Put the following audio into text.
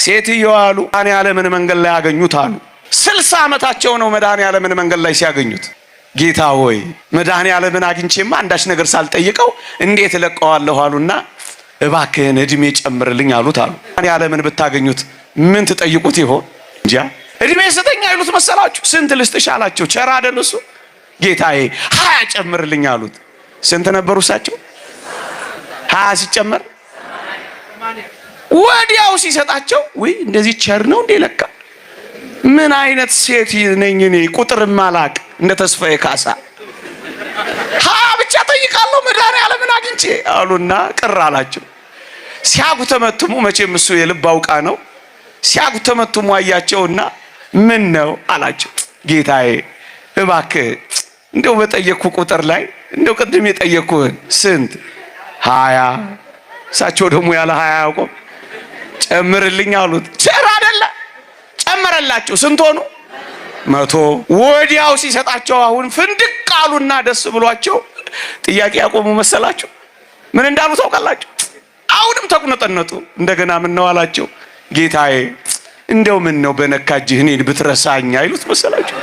ሴትየዋ አሉ መድኃኔዓለምን መንገድ ላይ ያገኙት አሉ። 60 ዓመታቸው ነው መድኃኔዓለምን መንገድ ላይ ሲያገኙት። ጌታ ሆይ መድኃኔዓለምን አግኝቼማ አንዳች ነገር ሳልጠይቀው እንዴት እለቀዋለሁ አሉና እባክህን እድሜ ጨምርልኝ አሉት አሉ። መድኃኔዓለምን ብታገኙት ምን ትጠይቁት ይሆን? እንጃ። እድሜ ስጠኝ አይሉት መሰላችሁ? ስንት ልስጥሽ አላቸው። ቸር አይደል እሱ? ጌታዬ 20 ጨምርልኝ አሉት። ስንት ነበሩ እሳቸው? 20 ሲጨመር ወዲያው ሲሰጣቸው፣ ውይ እንደዚህ ቸር ነው እንዴ ለካ! ምን አይነት ሴት ነኝ እኔ፣ ቁጥር ማላቅ እንደ ተስፋዬ ካሳ 20 ብቻ ጠይቃለሁ መድኃኔዓለምን አግኝቼ አሉና ቅር አላቸው። ሲያጉተመትሙ፣ መቼም እሱ የልብ አውቃ ነው። ሲያጉተመትሙ አያቸውና ምን ነው አላቸው። ጌታዬ እባክህ እንደው በጠየቅኩ ቁጥር ላይ እንደው ቅድም የጠየቅኩህን ስንት? 20። እሳቸው ደግሞ ያለ 20 አያውቁም። ጨምርልኝ አሉት። ቸር አይደለ? ጨመረላቸው። ስንት ሆኑ? 100። ወዲያው ሲሰጣቸው አሁን ፍንድቅ አሉና ደስ ብሏቸው ጥያቄ ያቆሙ መሰላቸው? ምን እንዳሉ ታውቃላችሁ? አሁንም ተቁነጠነጡ። እንደገና ምን ነው አላቸው። ጌታዬ እንደው ምን ነው በነካጅህ እኔን ብትረሳኝ አይሉት መሰላችሁ?